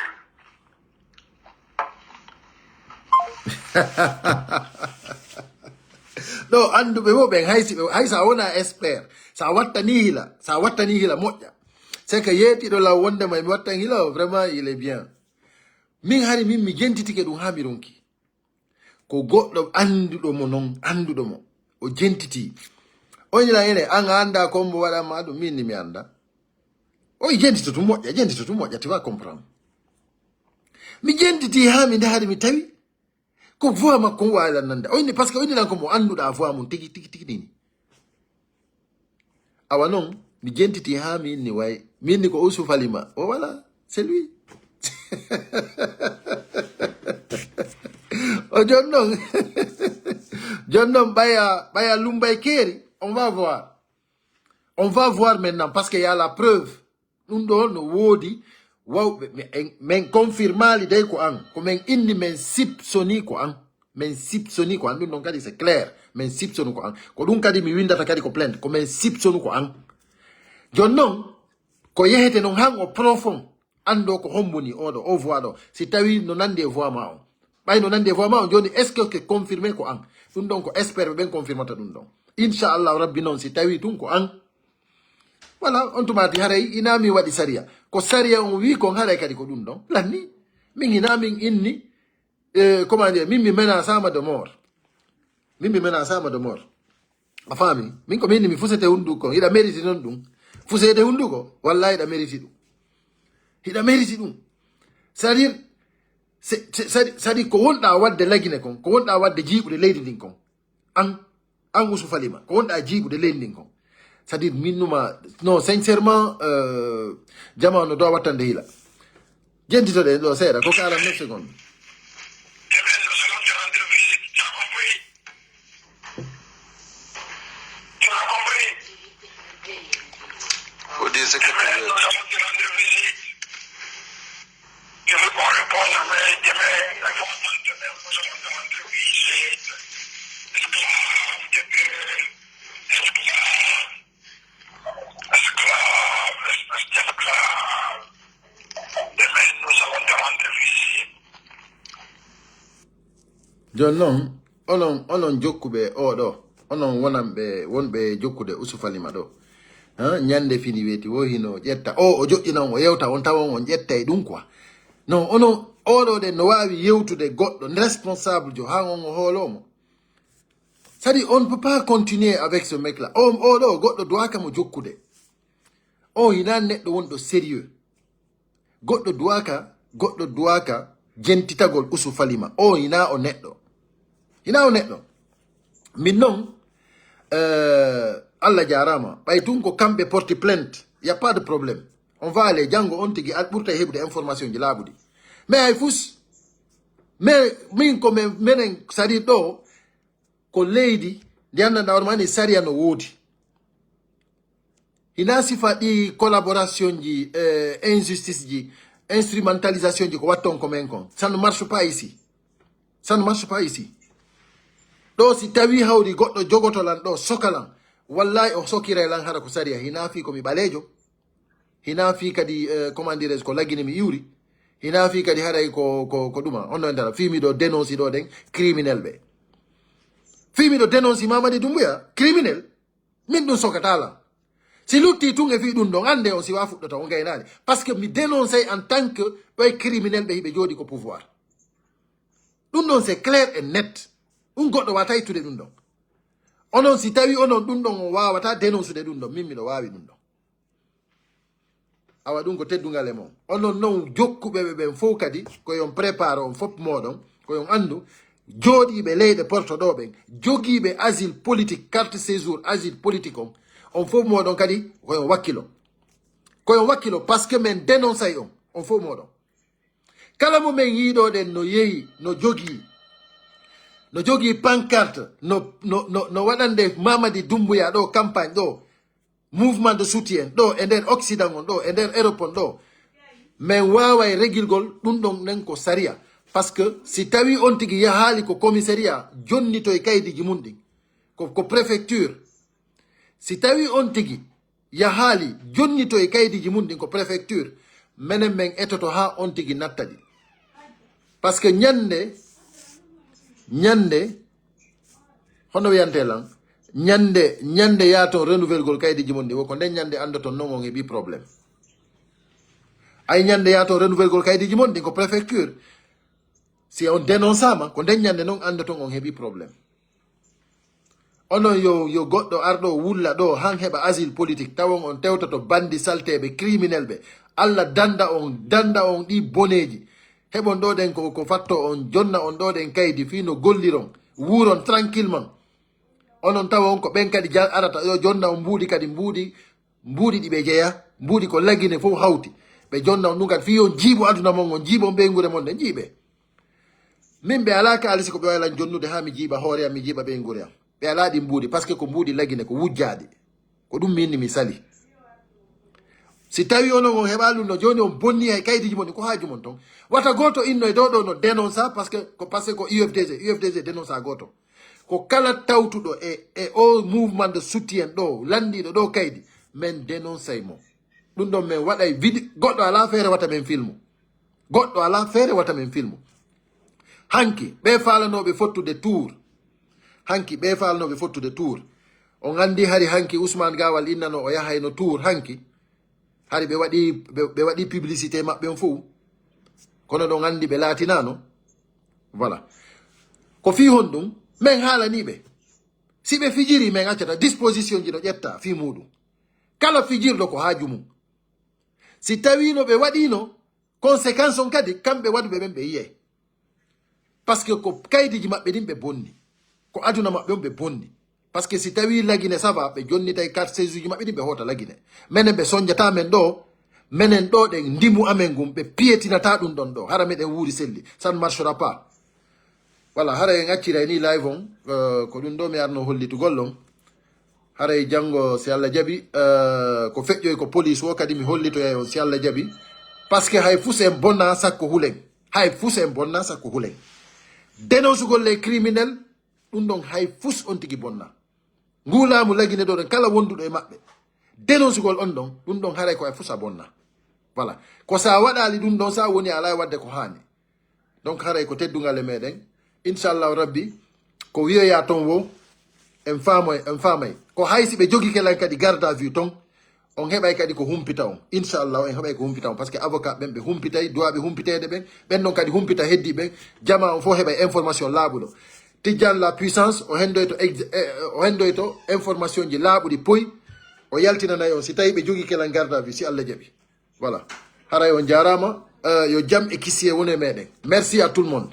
Ɗo annduɓe fof ɓen, hay si ɓe, hay sa wona expert, sa wattani hila, sa wattani hila moƴƴa. C'est que yeetiɗo law wondema mi wattan hila o, vraiment il est bien. Min hari min mi jentitike ɗum ha mi ronki. Ko goɗɗo annduɗo mo non, annduɗo mo. O jentiti. O ina ene, an a annda ko mbo waɗanma ɗum, min ni mi annda. O jentito tu moƴƴa, jentito tu moƴƴa, tu vas comprendre. Mi jentiti ha mi ndahari mi tawi ko voix makko on waawi lan nande. O inni, parce que o inni lan ko mo annduɗa voix mum tigi, tigi, tigi nini. Awa non, mi jentiti ha mi inni way. Mi inni ko Ousou Falima. O wala, c'est lui. O jon non. Jon non ɓaya, ɓaya lumbay keeri. On va voir. On va voir maintenant parce que y a la preuve. Ɗum ɗo no woodi wawɓe, men, men confirmali dey ko an. Ko men inni men sipsoni ko an. Men sipsoni ko an. Ɗum ɗon kadi c'est clair. Men sipsoni ko an. Ko ɗum kadi mi windata kadi ko plainte. Ko men sipsoni ko an. Jon non, ko yehete non han o profond. Anndo ko homboni oɗo, o voix ɗo. Si tawi no nandi e voix ma on. Ɓay no nandi e voix ma on, joni est-ce que ke confirmé ko an? Ɗum ɗon ko expert ɓe ɓen confirmata ɗum ɗon. Inchallahu Rabbi non si tawi tun ko an. Voilà, on tumati haray ina mi waɗi sariya. Ko sariya on wi kon haray kadi ko ɗum ɗon. Lanni, min ina min inni, eh, comment dire, min mi menasama de mort. Min mi menasama de mort. A faami? Min ko min inni mi fusete hunduko kon. Hiɗa mérite non ɗum. Fusete hunduko, wallahi hiɗa mérite ɗum. Hiɗa mérite ɗum. C'est-à-dire, c'est-à-dire ko wonɗa wadde lagine kon, ko wonɗa wadde jiiɓude leydi ndin kon. An, an Ousou Falima, ko wonɗa jiiɓude leydi ndin kon. C'est-à-dire min numa, non, sincèrement, euh, jama no dowa wattande hila. Jentitoɗen ɗo seeɗa, ko quarante-neuf secondes. Demain, nous allons te rendre visite. Tu as compris? Tu as compris? Faut dire ce que tu Demain, veux. Nous allons te rendre visite. Je veux pas répondre, mais demain, il faut attendre demain, nous allons te rendre visite. Esclave de Dieu. Esclave. Esclave, espèce d'esclave. Demain, nous allons te rendre visite. Jon non, onon, onon jokkuɓe oɗo, onon wonanɓe, wonɓe jokkude Ousou Falima ɗo. Hein, ñande fini weeti wo hino ƴetta. O, o joƴƴina on, o yewta on, tawa on, on ƴettay ɗum quoi. Non, onon, oɗo ɗen no waawi yewtude goɗɗo, responsable jo, haa on o hooloo mo. C'est-à-dire, on ne peut pas continuer avec ce mec-là. O, oɗo, goɗɗo duwaaka mo jokkude. O, hina neɗɗo wonɗo sérieux. Goɗɗo duwaaka, goɗɗo duwaaka jentitagol Usu Falima. O, hina o neɗɗo. Hina o neɗɗo. Min non, euh, Allah jaaraama. Ɓay tun ko kamɓe porti plainte, y a pas de problème. On va aller, janngo on tigi, a ɓurtay heɓude information ji laaɓuɗi. Mais hay fus, mais min ko men, menen, c'est-à-dire ɗo, ko leydi, ndi anndanɗaa on mani sariya no woodi. Hina sifa ɗi collaboration ji, eh, injustice ji, instrumentalisation ji ko watton ko men kon. Ça ne marche pas ici. Ça ne marche pas ici. Ɗo si tawi hawri goɗɗo jogoto lan ɗo, soka lan, wallahi o sokiray lan hara ko sariya. Hina fii ko mi ɓaleejo. Hina fii kadi, eh, comment dirais-je, ko Lagine mi iwri. Hina fii kadi haray ko, ko, ko ɗuma. On no entara, fii miɗo dénonce ɗo ɗen criminel ɓe. Fii miɗo dénonce Mamadi Doumbouya, criminel. Min ɗum sokata lan. Si lutti tun e fii ɗum ɗon, annde on si wa fuɗɗota, on gaynaali. Parce que mi dénonce en tant que ɓe criminel ɓe hiɓe jooɗi ko pouvoir. Ɗum ɗon c'est clair et net. Ɗum goɗɗo wata ittude ɗum ɗon. Onon si tawi onon ɗum ɗon on waawata dénoncude ɗum ɗon, min miɗo waawi ɗum ɗon. Awa ɗum ko teddungal e mon. Onon non jokkuɓe ɓe ɓen fof kadi, ko yon prépare on fof moɗon, ko yon anndu, jooɗiiɓe leyɗe porto ɗo ɓen, jogiiɓe asile politique, carte séjour asile politique on, on fof moɗon kadi, ko yon wakkilo. Ko yon wakkilo, parce que men dénoncay on, on fof moɗon. Kala mo men yiiɗo ɗen no yehi, no jogii, no jogii pancarte, no, no, no, no waɗande Mamadi Doumbouya ɗo campagne ɗo, mouvement de soutien ɗo, e nder Occident on ɗo, e nder Europe on ɗo, men waaway regilgol ɗum ɗon nen ko sariya. Parce que si tawi on tigi yahaali ko commissariat, jonnitoy kaydiji mum ɗin, ko, ko préfecture. Si tawi on tigi yahaali, jonnitoy kaydiji mum ɗin ko préfecture, menen men etoto haa on tigi natta ɗi. Parce que ñande, ñande, hono wiyante lan, ñande, ñande yaaton renouvelgol kaydiji mon ɗin, wo ko nden ñande anndoton non on heɓi problème. Ay ñande yaaton renouvelgol kaydiji mon ɗin ko préfecture. Si on dénonçama, ko nden ñande non anndoton on heɓi problème. Onon yo, yo goɗɗo arɗo wulla ɗo, han heɓa asile politique, tawon on tewtoto bandi salteɓe, criminel ɓe. Allah danda on, danda on ɗi boneji. Heɓon ɗo ɗen ko, ko fatto on, jonna on ɗo ɗen kaydi, fii no golliron, wuuron tranquillement. Onon tawa on ko ɓen kadi ja-, arata, yo jonna on mbuuɗi kadi, mbuuɗi, mbuuɗi ɗi ɓe jeya, mbuuɗi ko Lagine fof hawti. Ɓe jonna on ɗum kadi, fii on jiiɓo aduna mon, on jiiɓo ɓeynguure mon ɗen, jiiɓe. Min ɓe alaa kaalisi ko ɓe wawi lan jonnude haa mi jiiɓa hoore am, mi jiiɓa ɓeynguure am. Ɓe alaa ɗi mbuuɗi, parce que ko mbuuɗi Lagine, ko wujjaaɗi. Ko ɗum min mi sali. Si tawi onon on heɓa ɗum no jooni on bonni hay kaydiji mon ɗi, ko haaju mon ton. Wata gooto inno e dow ɗo no dénonça, parce que ko, parce que ko U F D G, U F D G dénonça gooto. Ko kala tawtuɗo e, e o mouvement de soutien ɗo, landiɗo ɗo kaydi, men dénoncay mo. Ɗum ɗon men waɗay vidi-, goɗɗo alaa feere wata men filmu. Goɗɗo alaa feere wata men filmu. Hanki, ɓe faalanooɓe fottude tour. Hanki, ɓe faalanooɓe fottude tour. On anndi hari hanki Ousmane Gawal innano o yahayno tour hanki. Hari ɓe waɗi, ɓe, ɓe waɗi publicité maɓɓe on fof. Kono ɗon anndi ɓe laatinano. Voilà. Ko fii honɗum, men haalani ɓe. Si ɓe fijiri, men accata disposition ji no ƴetta fii muɗum. Kala fijirɗo ko haaju mum. Si tawino ɓe waɗino, conséquence on kadi, kamɓe waɗuɓe ɓen ɓe yiyay. Parce que ko kaydiji maɓɓe ɗin ɓe bonni. Ko aduna maɓɓe on ɓe bonni. Parce que si tawi Lagine ça va, ɓe jonnitay carte séjour ji maɓɓe ɗin ɓe hoota Lagine. Menen ɓe sonjata men ɗo, menen ɗo ɗen ndimu amen ngun, ɓe piyetinata ɗum ɗon ɗo. Hara meɗen wuuri selli. Ça ne marchera pas. Voilà, haray en acciray ni live on, euh, ko ɗum ɗo mi arno hollitugol on. Haray janngo, si Allah jaɓi, euh, ko feƴƴoy ko police o kadi mi hollitoyay on, si Allah jaɓi. Parce que hay fus en bonna sakko hulen. Hay fus en bonna sakko hulen. Dénoncugol les criminels, ɗum ɗon hay fus on tigi bonna. Ngu laamu Lagine ɗo ɗon, kala wonduɗo e maɓɓe. Dénoncugol on ɗon, ɗum ɗon haray ko hay fus a bonna. Voilà. Ko sa waɗali ɗum ɗon, sa woni ala e wadde ko haani. Donc, haray ko teddungal e meɗen. Inchallahu Rabbi, ko wiyoya ton wo, en faamay, en faamay. Ko hay si ɓe jogi kelan kadi garde à vue ton, On heɓay kadi ko humpita on. Inchallah, en heɓay ko humpita on. Parce que avocat ɓen ɓe humpitay, duwaɓe humpiteede ɓen. Ɓen non kadi humpita heddi ɓen. Jama on fof heɓay information laaɓuɗo. Tijjaan la puissance, o hendoyto ex-, eh, o hendoyto information ji laaɓuɗi poy. O yaltinanay on si tawi ɓe jogi kelal garde à vue, si Allah jaɓi. Voilà. Haray on jaaraama, euh, yo jam e kisiyee wone meɗen. Merci à tout le monde.